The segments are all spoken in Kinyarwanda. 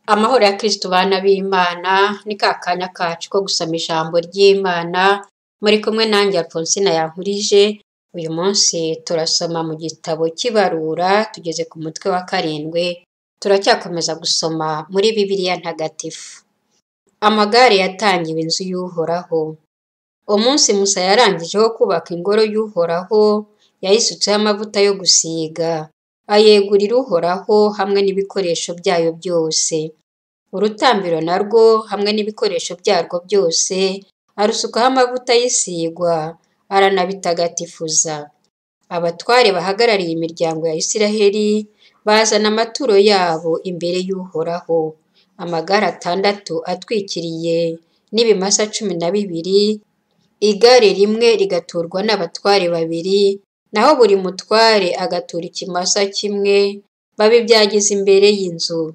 Amahoro ya Kristo bana b'Imana, ni ka kanya kacu ko gusoma ijambo ry'Imana, muri kumwe nanjye Alphonsine Yankurije, uyu munsi turasoma mu gitabo cy'ibarura, tugeze ku mutwe wa 7, turacyakomeza gusoma muri Bibiliya Ntagatifu. Amagare yatangiwe inzu y'Uhoraho. Umunsi Musa yarangijeho kubaka ingoro y'Uhoraho, yayisutseho amavuta yo gusiga, ayegurira Uhoraho hamwe n'ibikoresho byayo byose. Urutambiro narwo hamwe n'ibikoresho byarwo byose, arusukaho amavuta y'isigwa, aranabitagatifuza. Abatware bahagarariye imiryango ya Isiraheli bazana amaturo yabo imbere y'Uhoraho. Amagare 6 atwikiriye n'ibimasa 12, igare rimwe rigaturwa n'abatware 2, naho buri mutware agatura ikimasa kimwe, babibyagiza imbere y'inzu.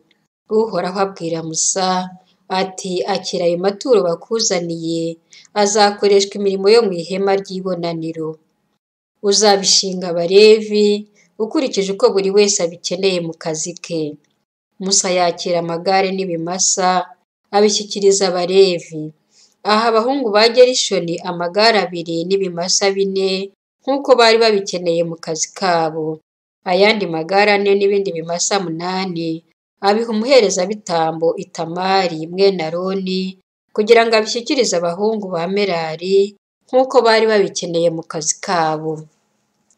Uhoraho abwira Musa ati: "Akira ayo maturo bakuzaniye, azakoreshwa imirimo yo mu ihema ry'ibonaniro. Uzabishinga Abalevi ukurikije uko buri wese abikeneye mu kazi ke." Musa yakira amagare n'ibimasa, abishyikiriza Abalevi. Aha abahungu ba Gerishoni amagare 2 n'ibimasa 4, nk'uko bari babikeneye mu kazi kabo. Ayandi magare 4 n'ibindi bimasa 8 abiha umuherezabitambo Itamari mwene Aroni, kugira ngo abishyikirize abahungu ba Merari nk'uko bari babikeneye mu kazi kabo.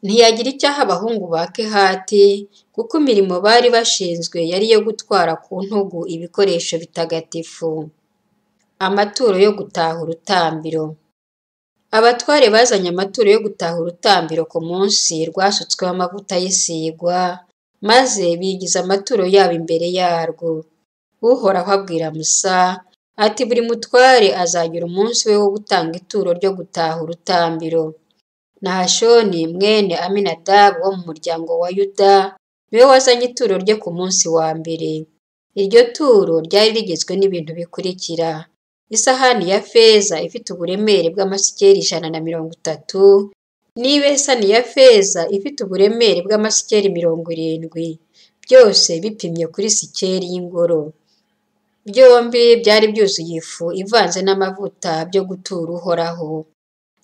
Ntiyagira icyo aha abahungu ba Kehati, kuko imirimo bari bashinzwe yari iyo gutwara ku ntugu ibikoresho bitagatifu. Amaturo yo gutaha urutambiro. Abatware bazanye amaturo yo gutaha urutambiro ku munsi rwasutsweho amavuta y'isigwa, maze bigiza amaturo yabo imbere yarwo. Uhoraho abwira Musa ati: "Buri mutware azagira umunsi we wo gutanga ituro ryo gutaha urutambiro." Nahashoni mwene Aminadabu wo mu muryango wa Yuda niwe wazanye ituro rye ku munsi wa mbere. Iryo turo ryari rigizwe n'ibintu bikurikira: isahani ya feza ifite uburemere bw'amasikeli 130, n'ibesani ya feza ifite uburemere bw'amasikeli 70, byose bipimye kuri sikeli y'ingoro. Byombi byari byuzuye ifu ivanze n'amavuta byo gutura Uhoraho.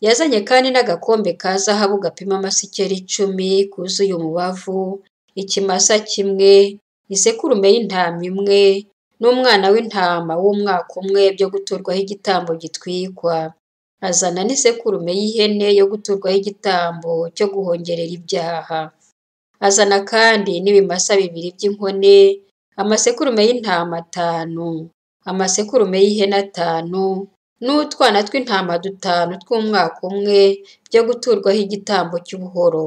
Yazanye kandi n'agakombe ka zahabu gapima amasikeli 10 kuzuye umubavu, ikimasa kimwe, isekurume y'intama imwe, n'umwana w'intama w'umwaka umwe byo guturwaho igitambo gitwikwa. Azana n'isekurume y'ihene yo guturwaho igitambo cyo guhongerera ibyaha. Azana kandi n'ibimasa 2 by'inkone, amasekurume y'intama 5, amasekurume y'ihene 5, n'utwana tw'intama 5 tw'umwaka umwe byo guturwaho igitambo cy'ubuhoro.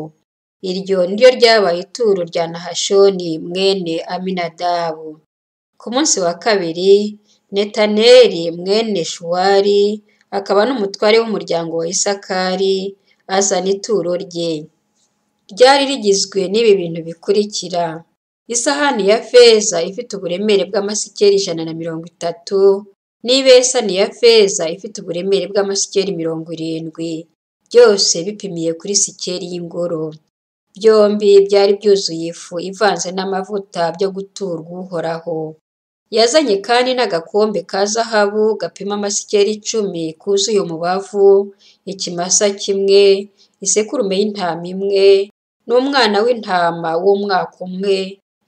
Iryo ni ryo ryabaye ituro rya Nahashoni mwene Aminadabu. Ku munsi wa kabiri, Netaneli mwene Shuwari, akaba n'umutware w'umuryango wa Isakari, azana ituro rye. Ryari rigizwe n'ibi bintu bikurikira: isahani ya feza ifite uburemere bw'amasikeli 130, n'ibesani ya feza ifite uburemere bw'amasikeli 70, byose bipimiye kuri sikeli y'ingoro. Byombi byari byuzuye ifu ivanze n'amavuta byo guturwa Uhoraho. Yazanye kandi n'agakombe ka zahabu gapima amasikeli 10 kuzuye umubavu, ikimasa kimwe, isekurume y'intama imwe, n'umwana w'intama w'umwaka umwe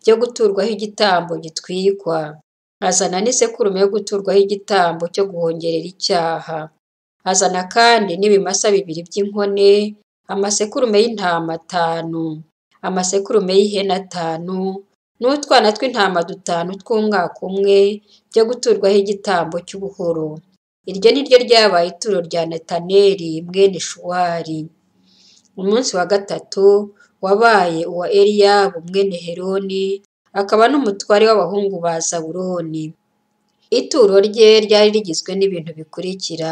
byo guturwaho igitambo gitwikwa. Azana n'isekurume yo guturwaho igitambo cyo guhongerera icyaha. Azana kandi n'ibimasa 2 by'inkone, amasekurume y'intama 5, amasekurume y'ihene 5, n'utwana tw'intama 5 tw'umwaka umwe byo guturwaho igitambo cy'ubuhoro. Iryo ni ryo ryabaye ituro rya Netaneli mwene Shuwari. Umunsi wa gatatu wabaye uwa Eliyabu mwene Heloni, akaba n'umutware w'abahungu ba Zabuloni. Ituro rye ryari rigizwe n'ibintu bikurikira: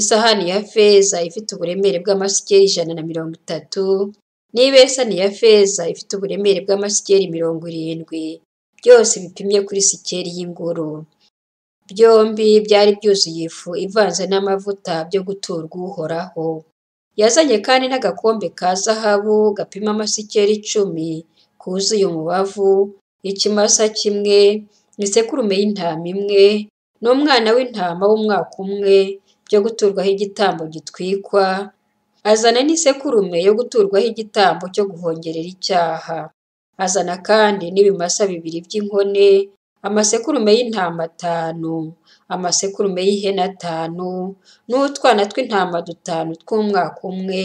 isahani ya feza ifite uburemere bw'amasikeli 130, n'ibesani ya feza ifite uburemere bw'amasikeli 70, byose bipimye kuri sikeli y'ingoro. Byombi byari byuzuye ifu ivanze n'amavuta byo guturwa Uhoraho. Yazanye kandi n'agakombe ka zahabu gapima amasikeli 10 kuzuye umubavu, ikimasa kimwe, isekurume y'intama imwe, n'umwana w'intama w'umwaka umwe byo guturwaho igitambo gitwikwa, azana n'isekurume yo guturwaho igitambo cyo guhongerera icyaha. Azana kandi n'ibimasa bibiri by'inkone, amasekurume y'intama atanu, amasekurume y'ihene atanu, n'utwana tw'intama dutanu tw'umwaka umwe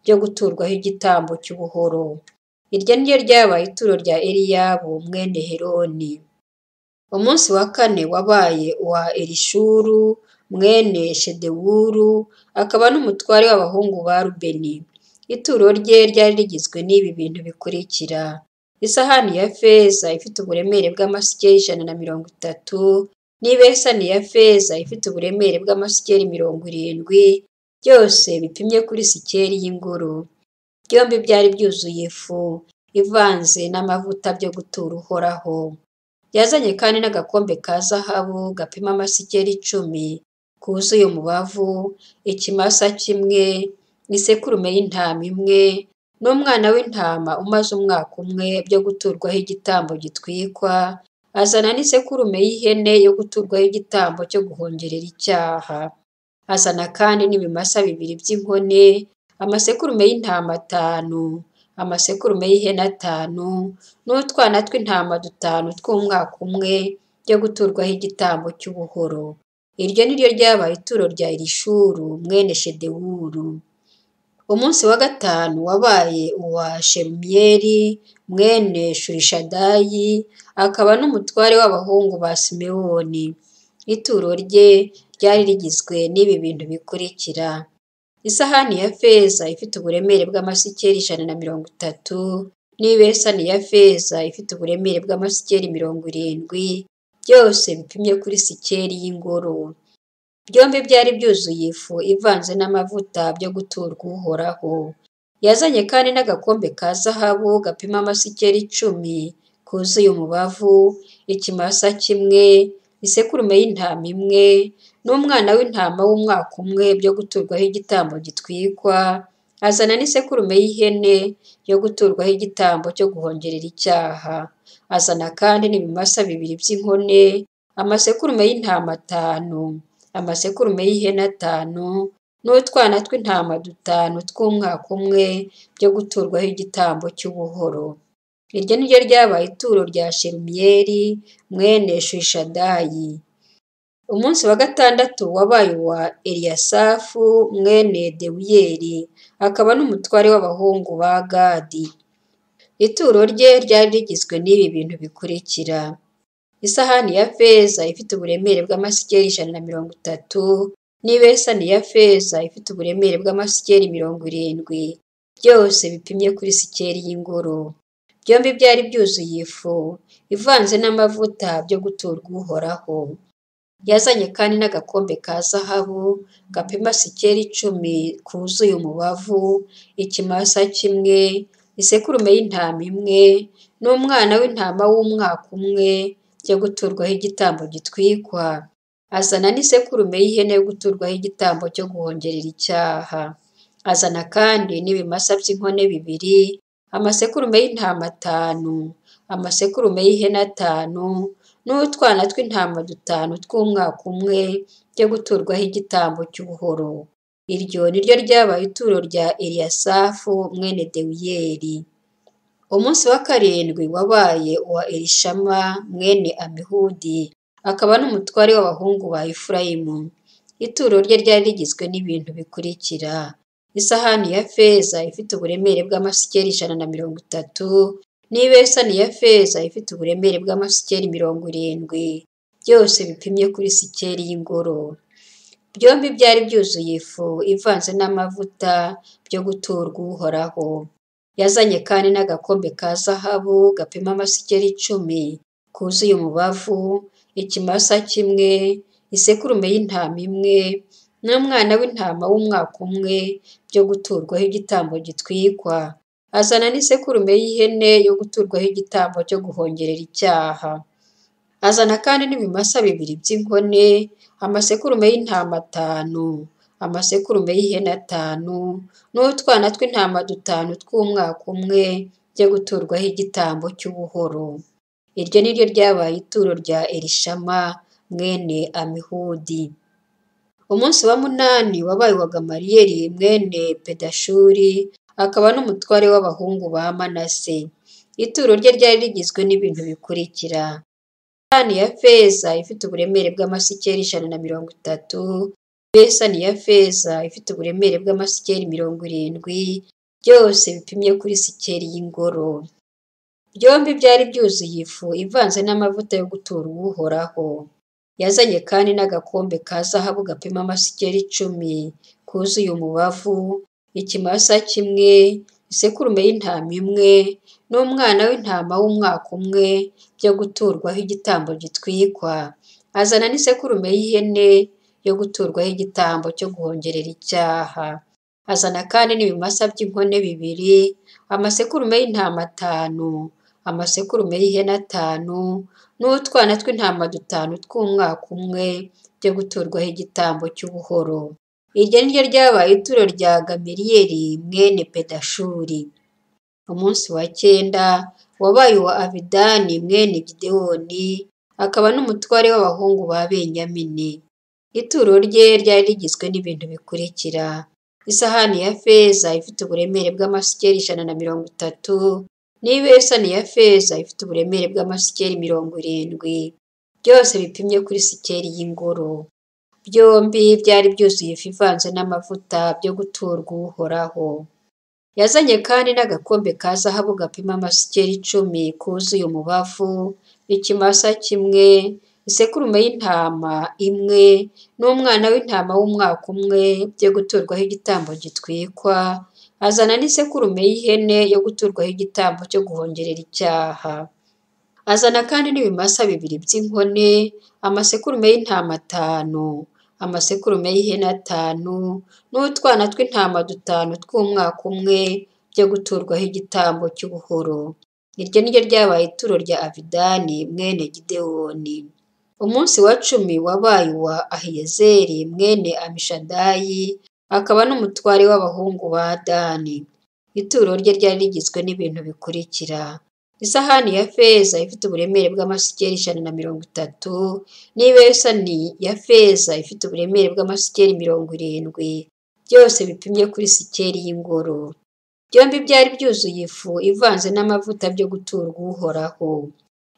byo guturwaho igitambo cy'ubuhoro. Iryo ni ryo ryabaye ituro rya Eliyabu mwene Heloni. Umunsi wa kane wabaye uwa Elishuru mwene Shedewuru, akaba n'umutware w'abahungu ba Rubeni. Ituro rye ryari rigizwe n'ibi bintu bikurikira: isahani ya feza ifite uburemere bw'amasikeli 130, n'ibesani ya feza ifite uburemere bw'amasikeli 70, byose bipimye kuri sikeli y'ingoro. Byombi byari byuzuye ifu ivanze n'amavuta byo gutura Uhoraho. Yazanye kandi n'agakombe ka zahabu gapima amasikeli 10 kuzuye umubavu, ikimasa kimwe, isekurume y'intama imwe, n'umwana w'intama umaze umwaka umwe byo guturwaho igitambo gitwikwa, azana n'isekurume y'ihene yo guturwaho igitambo cyo guhongerera icyaha. Azana kandi n'ibimasa bibiri by'inkone, amasekurume y'intama atanu, amasekurume y'ihene atanu, n'utwana tw'intama dutanu tw'umwaka umwe byo guturwaho igitambo cy'ubuhoro. Iryo ni ryo ryabaye ituro rya Elishuru mwene Shedewuru. Umunsi wa gatanu wabaye uwa Shelumiyeli mwene Shurishadayi, akaba n'umutware w'abahungu ba Simewoni. Ituro rye ryari rigizwe n'ibi bintu bikurikira: isahani ya feza ifite uburemere bw'amasikeli 130, n'ibesani ya feza ifite uburemere bw'amasikeli 70, byose bipimye kuri sikeli y'ingoro. Byombi byari byuzuye ifu ivanze n'amavuta byo guturwa Uhoraho. Yazanye kandi n'agakombe ka zahabu gapima amasikeli 10 kuzuye umubavu, ikimasa kimwe, isekurume y'intama imwe, n'umwana w'intama w'umwaka umwe byo guturwaho igitambo gitwikwa, azana n'isekurume y'ihene yo guturwaho igitambo cyo guhongerera icyaha. Azana kandi n'ibimasa bibiri by'inkone, amasekurume y'intama atanu, amasekurume y'ihene atanu, n'utwana tw'intama dutanu tw'umwaka umwe byo guturwaho igitambo cy'ubuhoro. Iryo ni ryo ryabaye ituro rya Shelumiyeli mwene Shurishadayi. Umunsi wa gatandatu wabaye uwa Eliyasafu mwene Dewuyeli, akaba n'umutware w'abahungu ba Gadi. Ituro rye ryari rigizwe n'ibi bintu bikurikira: isahani ya feza ifite uburemere bw'amasikeli 130, n'ibesani ya feza ifite uburemere bw'amasikeli 70, byose bipimye kuri sikeli y'ingoro. Byombi byari byuzuye ifu ivanze n'amavuta byo guturwa Uhoraho. Yazanye kandi n'agakombe ka zahabu gapima sikeli 10 kuzuye umubavu, ikimasa kimwe, isekurume y'intama imwe, n'umwana w'intama w'umwaka umwe byo guturwaho igitambo gitwikwa, azana n'isekurume y'ihene yo guturwaho igitambo cyo guhongerera icyaha. Azana kandi n'ibimasa by'inkone bibiri, amasekurume y'intama atanu, amasekurume y'ihene atanu, n'utwana tw'intama dutanu tw'umwaka umwe byo guturwaho igitambo cy'ubuhoro. Iryo ni ryo ryabaye ituro rya Eliyasafu mwene Dewuyeli. Umunsi wa karindwi wabaye uwa Elishama mwene Amihudi, akaba n'umutware w'abahungu ba Efurayimu. Ituro rye ryari rigizwe n'ibintu bikurikira: isahani ya feza ifite uburemere bw'amasikeli 130, n'ibesani ya feza ifite uburemere bw'amasikeli 70, byose bipimye kuri sikeli y'ingoro. Byombi byari byuzuye ifu ivanze n'amavuta byo guturwa Uhoraho. Yazanye kandi n'agakombe ka zahabu gapima amasikeli 10 kuzuye umubavu, ikimasa kimwe, isekurume y'intama imwe, n'umwana w'intama w'umwaka umwe byo guturwaho igitambo gitwikwa, azana n'isekurume y'ihene yo guturwaho igitambo cyo guhongerera icyaha. Azana kandi n'ibimasa bibiri by'inkone, amasekurume y'intama atanu, amasekurume y'ihene atanu, n'utwana tw'intama dutanu tw'umwaka umwe byo guturwaho igitambo cy'ubuhoro. Iryo ni ryo ryabaye ituro rya Elishama mwene Amihudi. Umunsi wa munani wabaye uwa Gamaliyeli mwene Pedashuri, akaba n'umutware w'abahungu ba Manase. Ituro rye ryari rigizwe n'ibintu bikurikira: isahani ya feza ifite uburemere bw'amasikeli 130, ibesani ya feza ifite uburemere bw'amasikeli 70, byose bipimye kuri sikeli y'ingoro. Byombi byari byuzuye ifu ivanze n'amavuta yo gutura Uhoraho. Yazanye kandi n'agakombe ka zahabu gapima amasikeli 10 kuzuye umubavu, ikimasa kimwe, isekurume y'intama imwe, n'umwana w'intama w'umwaka umwe byo guturwaho igitambo gitwikwa. Azana n'isekurume y'ihene yo guturwaho igitambo cyo guhongerera icyaha. Azana kandi n'ibimasa by'inkone 2, amasekurume y'intama 5, amasekurume y'ihene 5, n'utwana tw'intama 5 tw'umwaka umwe byo guturwaho igitambo cy'ubuhoro. Iryo ni ryo ryabaye ituro rya Gamaliyeli mwene Pedashuri. Umunsi wa cyenda wabaye uwa Abidani mwene Gidewoni, akaba n'umutware w'abahungu ba Benyamini. Ituro rye ryari rigizwe n'ibintu bikurikira: isahani ya feza ifite uburemere bw'amasikeli 130, n'ibesani ya feza ifite uburemere bw'amasikeli 70, byose bipimye kuri sikeli y'ingoro. Byombi byari byuzuye ifu ivanze n'amavuta byo guturwa Uhoraho. Yazanye kandi n'agakombe ka zahabu gapima amasikeli 10 kuzuye umubavu, ikimasa kimwe, isekurume y'intama imwe, n'umwana w'intama w'umwaka umwe byo guturwaho igitambo gitwikwa. Azana n'isekurume y'ihene yo guturwaho igitambo cyo guhongerera icyaha. Azana kandi n'ibimasa 2 by'inkone, amasekurume y'intama 5, amasekurume y'ihene 5, n'utwana tw'intama 5 tw'umwaka umwe byo guturwaho igitambo cy'ubuhoro. Iryo ni ryo ryabaye ituro rya Abidani mwene Gidewoni. Umunsi wa 10 wabaye uwa Ahiyezeri mwene Amishadayi, akaba n'umutware w'abahungu ba Dani. Ituro rye ryari rigizwe n'ibintu bikurikira: isahani ya feza ifite uburemere bw'amasikeli 130, n'ibesani ya feza ifite uburemere bw'amasikeli 70, byose bipimye kuri sikeli y'ingoro. Byombi byari byuzuye ifu ivanze n'amavuta byo guturwa Uhoraho.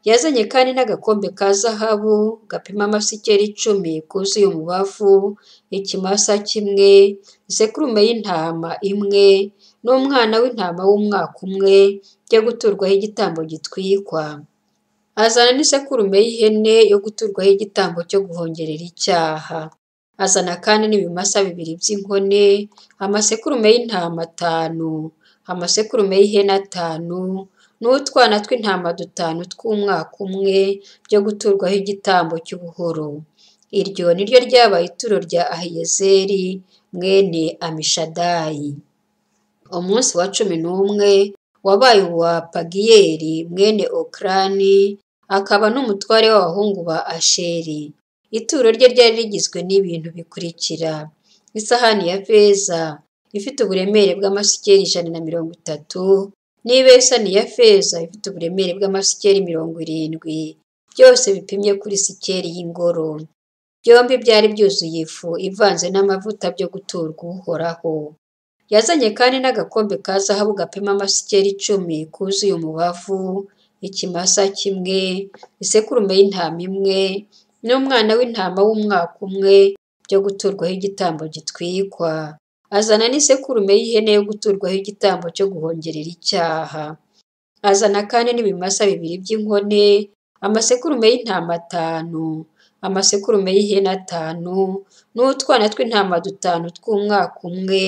Yazanye kandi n'agakombe ka zahabu gapima amasikeli 10 kuzuye umubavu, ikimasa kimwe, isekurume y'intama imwe, n'umwana w'intama w'umwaka umwe byo guturwaho igitambo gitwikwa. Azana n'isekurume y'ihene yo guturwaho igitambo cyo guhongerera icyaha. Azana kandi n'ibimasa 2 by'inkone, amasekurume y'intama 5, amasekurume y'ihene 5, n'utwana tw'intama 5 tw'umwaka umwe byo guturwaho igitambo cy'ubuhoro. Iryo ni ryo ryabaye ituro rya Ahiyezeri mwene Amishadayi. Umunsi wa 11 wabaye uwa Pagiyeli mwene Okrani, akaba n'umutware w'abahungu ba Asheri. Ituro rye ryari rigizwe n'ibintu bikurikira: isahani ya feza ifite uburemere bw'amasikeli 130, n'ibesani ya feza ifite uburemere bw'amasikeli 70, byose bipimye kuri sikeli y'ingoro. Byombi byari byuzuye ifu ivanze n'amavuta byo guturwa Uhoraho. Yazanye kandi n'agakombe ka zahabu gapima amasikeli 10 kuzuye umubavu, ikimasa kimwe, isekurume y'intama imwe, n'umwana w'intama w'umwaka umwe byo guturwaho igitambo gitwikwa. Azana n'isekurume y'ihene yo guturwaho igitambo cyo guhongerera icyaha. Azana kandi n'ibimasa 2 by'inkone, amasekurume y'intama 5, amasekurume y'ihene 5, n'utwana tw'intama 5 tw'umwaka umwe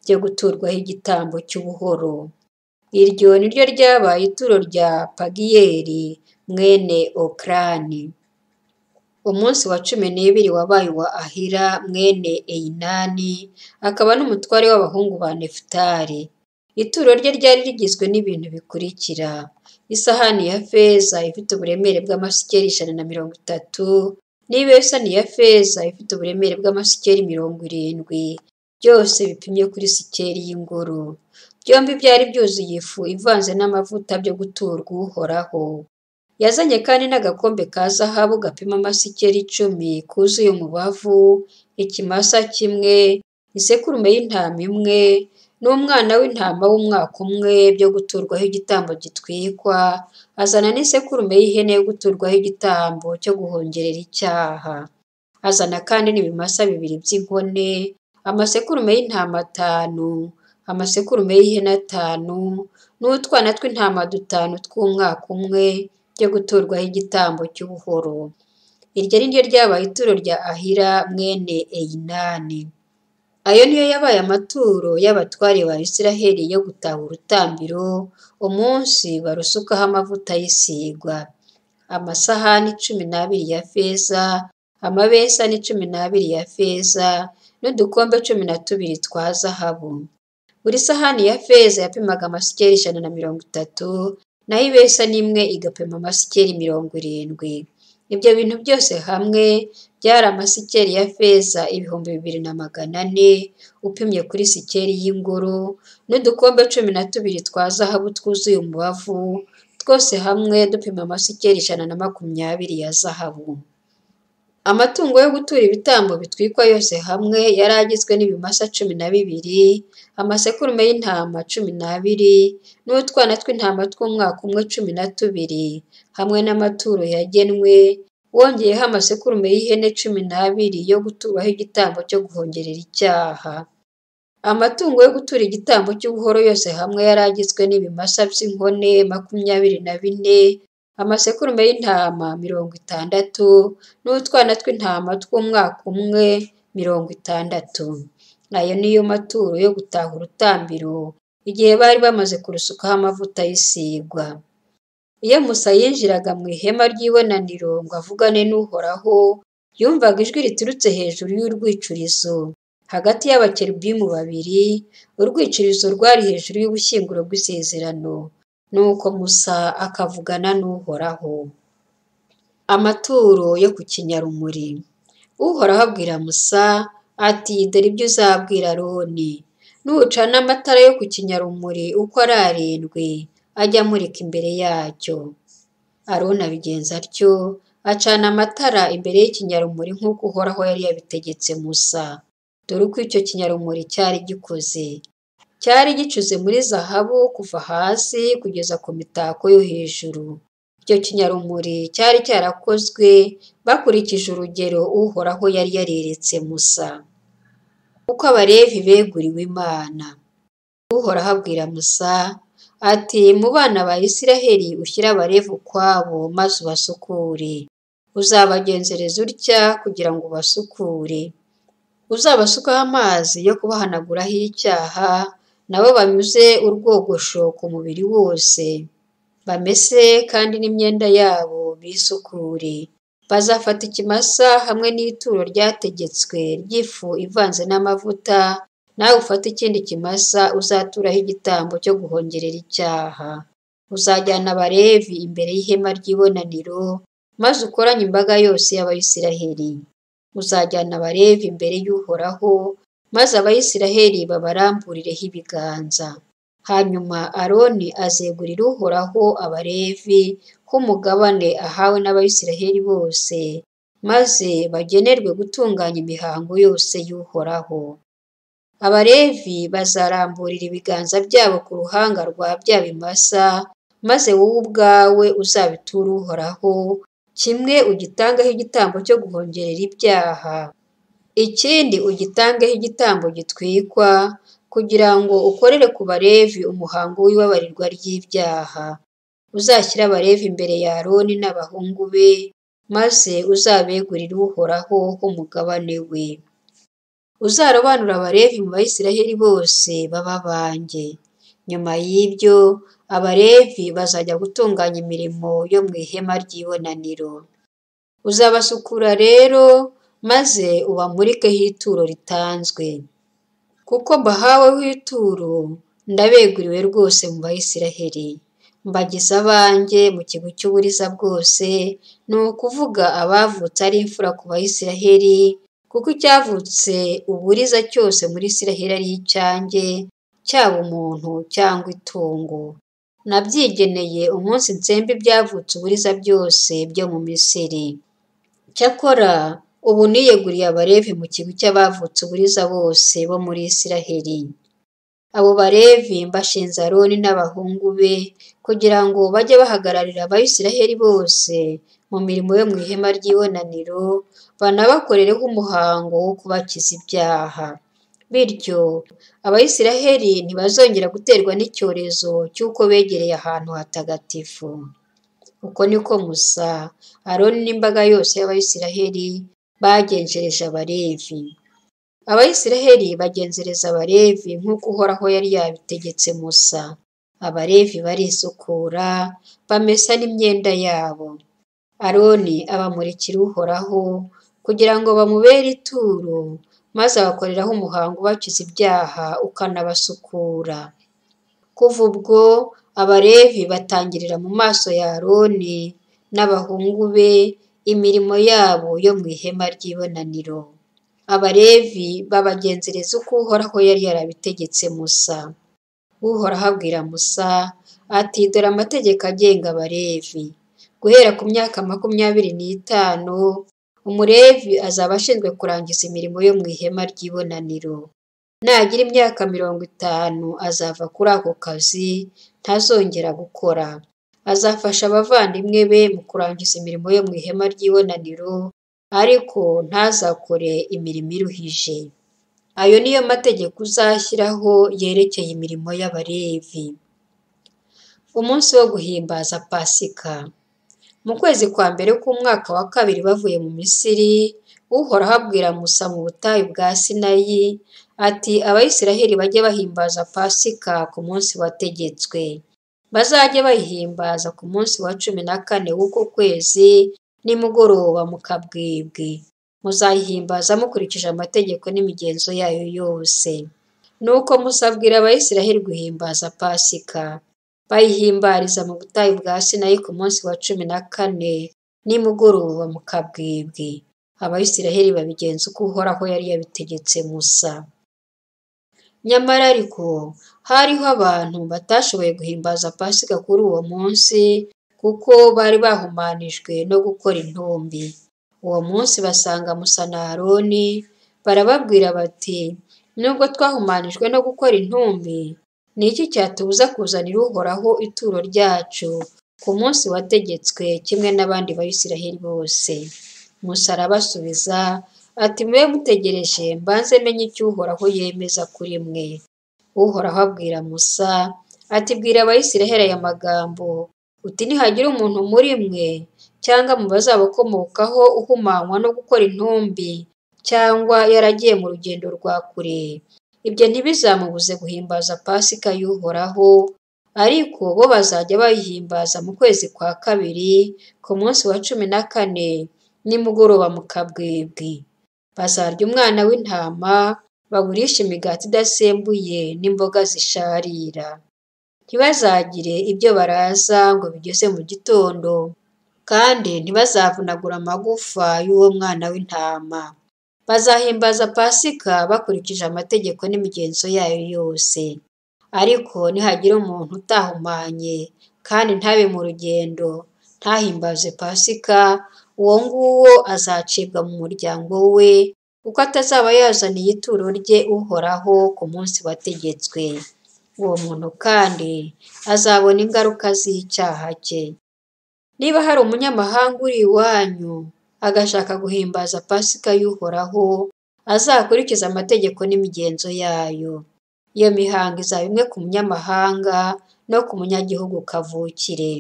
byo guturwaho igitambo cy'ubuhoro. Iryo ni ryo ryabaye ituro rya Pagiyeli mwene Okrani. Umunsi wa 12 wabaye uwa Ahira mwene Eyinani, akaba n'umutware w'abahungu ba Nefutali. Ituro rye ryari rigizwe n'ibintu bikurikira: isahani ya feza ifite uburemere bw'amasikeli 130, n'ibesani ya feza ifite uburemere bw'amasikeli 70, byose bipimye kuri sikeli y'ingoro. Byombi byari byuzuye ifu ivanze n'amavuta byo guturwa Uhoraho. Yazanye kandi n'agakombe ka zahabu gapima amasikeli 10 kuzuye umubavu, ikimasa kimwe, isekurume y'intama imwe, n'umwana w'intama w'umwaka umwe byo guturwaho igitambo gitwikwa, azana n'isekurume y'ihene yo guturwaho igitambo cyo guhongerera icyaha. Azana kandi n'ibimasa 2 by'inkone, amasekurume y'intama 5, amasekurume y'ihene 5, n'utwana tw'intama 5 tw'umwaka umwe byo guturwaho igitambo cy'ubuhoro. Iryo ni ryo ryabaye ituro rya Ahira mwene Eyinani. Ayo niyo yabaye amaturo y'abatware ba Isiraheli yo gutaha urutambiro, umunsi barusukaho amavuta y'isigwa. Amasahani 12 ya feza, amabesani 12 ya feza, n'udukombe 12 twa zahabu. Buri sahani ya feza yapimaga amasikeli 130, naho ibesani imwe igapima amasikeli 70. Ibyo bintu byose hamwe byari amasikeli ya feza 2400 upimye kuri sikeli y'ingoro, n'udukombe 12 twa zahabu twuzuye umubavu, twose hamwe dupima amasikeli 120 ya zahabu. Amatungo yo gutura ibitambo bitwikwa yose hamwe yari agizwe n'ibimasa 12, amasekurume y'intama 12, n'utwana tw'intama tw'umwaka umwe 12, hamwe n'amaturo yagenwe, wongeyeho amasekurume y'ihene 12 yo guturaho igitambo cyo guhongerera icyaha. Amatungo yo gutura igitambo cy'ubuhoro yose hamwe yari agizwe n'ibimasa by'inkone 24, amasekurume y'intama 60, n'utwana tw'intama tw'umwaka umwe 60. Ayo niyo maturo yo gutaha urutambiro igihe bari bamaze kurusukaho amavuta y'isigwa. Iyo Musa yinjiraga mu ihema ry'ibonaniro ngo avugane n'Uhoraho, yumvaga ijwi riturutse hejuru y'urwicurizo, hagati y'abakerubimu babiri, urwicurizo rwari hejuru y'ubushyinguro bw'isezerano. Nuko Musa akavugana n'Uhoraho. Amaturo yo ku kinyarumuri. Uhoraho abwira Musa ati: "Dore ibyo uzabwira Aroni. Nucana amatara yo ku kinyarumuri uko ari 7, ajye amurika imbere yacyo." Aroni abigenza atyo, acana amatara imbere y'ikinyarumuri nk'uko Uhoraho yari yabitegetse Musa. Dore uko icyo kinyarumuri cyari gikoze. Cyari gicuze muri zahabu kuva hasi kugeza ku mitako yo hejuru. Icyo kinyarumuri cyari cyarakozwe bakurikije urugero Uhoraho yari yareretse Musa. Uko Abalevi beguriwe Imana. Uhoraho abwira Musa ati: "Mu bana ba Isiraheli ushyire Abalevi ukwabo maze ubasukure. Uzabagenzereza utya kugira ngo ubasukure. Uzabasukaho amazi yo kubahanaguraho icyaha, nabo banyuze urwogosho ku mubiri wose, bamese kandi n'imyenda yabo bisukure. Bazafata ikimasa hamwe n'ituro ryategetswe ry'ifu ivanze n'amavuta, nawe ufate ikindi kimasa uzaturaho igitambo cyo guhongerera icyaha. Uzajyana Abalevi imbere y'ihema ry'ibonaniro, maze ukoranye imbaga yose y'Abayisiraheli. Uzajyana Abalevi imbere y'Uhoraho, maze Abayisiraheli babaramburireho ibiganza. Hanyuma Aroni azegurira Uhoraho Abalevi nk'umugabane ahawe n'Abayisiraheli bose, maze bagenerwe gutunganya imihango yose y'Uhoraho. Abalevi bazaramburira ibiganza byabo ku ruhanga rwa bya bimasa, maze wowe ubwawe uzabiture Uhoraho, kimwe ugitangeho igitambo cyo guhongerera ibyaha, ikindi ugitangeho igitambo gitwikwa, kugira ngo ukorere ku Balevi umuhango w'ibabarirwa ry'ibyaha. Uzashyire Abalevi imbere ya Aroni n'abahungu be, maze uzabegurire Uhoraho nk'umugabane we. Uzarobanure Abalevi mu Bayisiraheli bose babe abanjye. Nyuma y'ibyo, Abalevi bazajya gutunganya imirimo yo mu ihema ry'ibonaniro. Uzabasukura rero, maze ubamurikeho ituro ritanzwe. Kuko mbahaweho ituro, ndabeguriwe rwose mu Bayisiraheli. Mbagize abanjye mu kigwi cy'uburiza bwose, ni ukuvuga abavutse ari imfura ku Bayisiraheli, kuko icyavutse uburiza cyose muri Isiraheli ari icyanjye, cyaba umuntu cyangwa itungo. Nabyigeneye umunsi ntsemba ibyavutse uburiza byose byo mu Misiri. Cyakora ubu niyeguriye Abalevi mu kigwi cy'abavutse uburiza bose bo muri Isiraheli. Abo Balevi mbashinze Aroni n'abahungu be kugira ngo bajye bahagararira Abayisraheli bose mu mirimo yo mu ihema ry'ibonaniro, banabakorereho umuhango wo kubakiza ibyaha. Bityo Abayisraheli ntibazongera guterwa n'icyorezo cy'uko begereye ahantu hatagatifu. Uko niko Musa, Aroni n'imbaga yose y'Abayisraheli bagenjereje Abalevi. Abayisraheli bagenzereza Abalevi nk'uko Uhoraho yari yabitegetse Musa. Abalevi barisukura, bamesa n'imyenda yabo. Aroni abamurikira Uhoraho kugira ngo bamubere ituro, maze abakoreraho umuhango ubakiza ibyaha ukanabasukura. Kuva ubwo Abalevi batangirira mu maso ya Aroni n'abahungu be imirimo yabo yo mu ihema ry'ibonaniro. Abalevi babagenzereza uko Uhoraho yari yarabitegetse Musa. Uhoraho abwira Musa ati dore amategeko agenga Abalevi. Guhera ku myaka 25, Umulevi azaba ashinzwe kurangiza imirimo yo mu ihema ry'ibonaniro. Nagira imyaka 50 azava kuri ako kazi, ntazongera gukora. Azafasha abavandimwe be mu kurangiza imirimo yo mu ihema ry'ibonaniro, ariko ntazakore imirimo iruhije. Ayo niyo mategeko uzashyiraho yerekeye imirimo y'Abalevi. Umunsi wo guhimbaza Pasika. Mu kwezi kwa mbere k'umwaka wa kabiri bavuye mu Misiri, Uhoraho abwira Musa mu butayu bwa Sinayi ati Abayisraheli bajye bahimbaza Pasika ku munsi wategetswe. Bazajye bayihimbaza ku munsi wa 14 w'uko kwezi nimugoroba mu kabwibwi. Muzayihimbaza mukurikije amategeko n'imigenzo yayo yose. Nuko Musa abwira Abayisraheli guhimbaza Pasika. Bayihimbariza mu butayu bwa Sinayi ku munsi wa 14 nimugoroba mu kabwibwi. Abayisraheli babigenza uko Uhoraho yari yabitegetse Musa. Nyamara ariko hariho abantu batashoboye guhimbaza Pasika kuri uwo munsi kuko bari bahumanijwe no gukora intumbi. Uwo munsi basanga Musa na Aroni barababwira bati nubwo twahumanijwe no gukora intumbi, ni iki cyatubuza kuzanira Uhoraho ituro ryacu ku munsi wategetswe kimwe n'abandi Bayisraheli bose? Musa arabasubiza ati mube mutegereje mbanze menye icyo Uhoraho yemeza kuri mwe. Uhoraho abwira Musa ati bwira Abayisraheli aya magambo uti nihagira umuntu muri mwe cyangwa mu bazabakomokaho uhumanywa no gukora intumbi cyangwa yaragiye mu rugendo rwa kure, ibyo ntibizamubuze guhimbaza Pasika y'Uhoraho, ariko bo bazajya bayihimbaza mu kwezi kwa kabiri ku munsi wa 14 nimugoroba mu kabwibwi. Bazarya umwana w'intama, bagurishe imigati idasembuye n'imboga zisharira. Ntibazagire ibyo baraza ngo bigeze mu gitondo, kandi ntibazavunagura amagufa y'uwo mwana w'intama. Bazahimbaza Pasika bakurikije amategeko n'imigenzo yayo yose. Ariko nihagira umuntu utahumanye kandi ntabe mu rugendo, ntahimbaze Pasika, uwo nguwo azacibwa mu muryango we, kuko atazaba yazaniye ituro rye Uhoraho ku munsi wategetswe. Uwo muntu kandi azabona ingaruka z'icyaha cye. Niba hari umunyamahanga uri iwanyu agashaka guhimbaza Pasika y'Uhoraho, azakurikize amategeko n'imigenzo yayo. Iyo mihango izaba imwe ku munyamahanga no ku munyagihugu kavukire.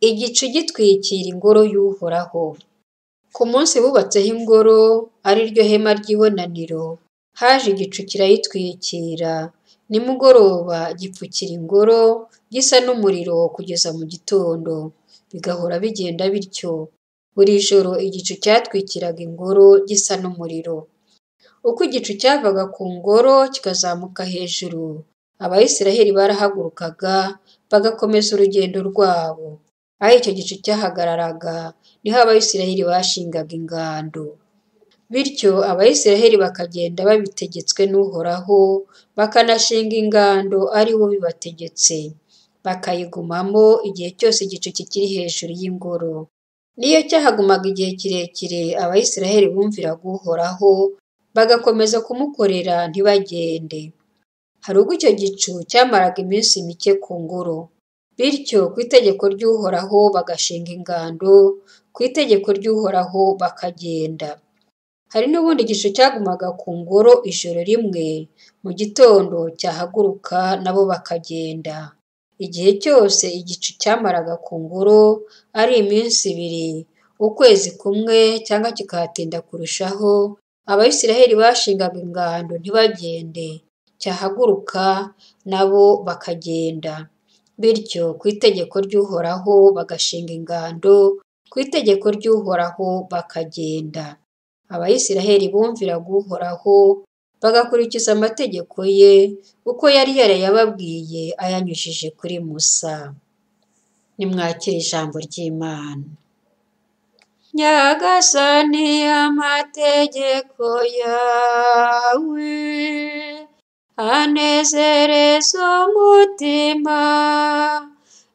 Igicu gitwikira ingoro y'Uhoraho. Ku munsi bubatseho ingoro, ari ryo hema ry'ibonaniro, haje igicu kirayitwikira, nimugoroba gipfukira ingoro, gisa n'umuriro kugeza mu gitondo. Bigahora bigenda bityo. Buri joro igicu cyatwikiraga ingoro gisa n'umuriro. Uko igicu cyavaga ku ngoro kikazamuka hejuru, Abayisraheli barahagurukaga bagakomeza urugendo rwabo. Aho icyo gicu cyahagararaga niho Abayisraheli bashingaga ingando. Bityo Abayisraheli bakagenda babitegetswe n'Uhoraho, bakanashinga ingando ari we ubibategetse. Bakayigumamo igihe cyose igicu kikiri hejuru y'Ingoro. N'iyo cyahagumaga igihe kirekire, Abayisraheli bumviraga Uhoraho, bagakomeza kumukorera ntibagende. Hari ubwo icyo gicu cyamaraga iminsi mike ku Ngoro. Bityo ku itegeko ry'Uhoraho bagashinga ingando, ku itegeko ry'Uhoraho bakagenda. Hari n'ubundi igicu cyagumaga ku Ngoro ijoro rimwe, mu gitondo cyahaguruka nabo bakagenda. Igihe cyose igicu cyamaraga ku Ngoro ari iminsi ibiri, ukwezi kumwe cyangwa kikahatinda kurushaho, Abayisraheli bashingaga ingando ntibagende, cyahaguruka nabo bakagenda. Bityo ku itegeko ry'Uhoraho bagashinga ingando, ku itegeko ry'Uhoraho bakagenda. Abayisraheli bumviraga Uhoraho, bagakurikiza amategeko ye, uko yari yarayababwiye ayanyujije kuri Musa. Nimwakire ijambo ry'Imana. Nyagasani amategeko yawe anezereza umutima,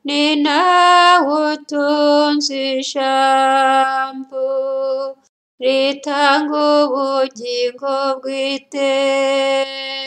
ni nawe utunze ijambo ritanga ubugingo bw'iteka.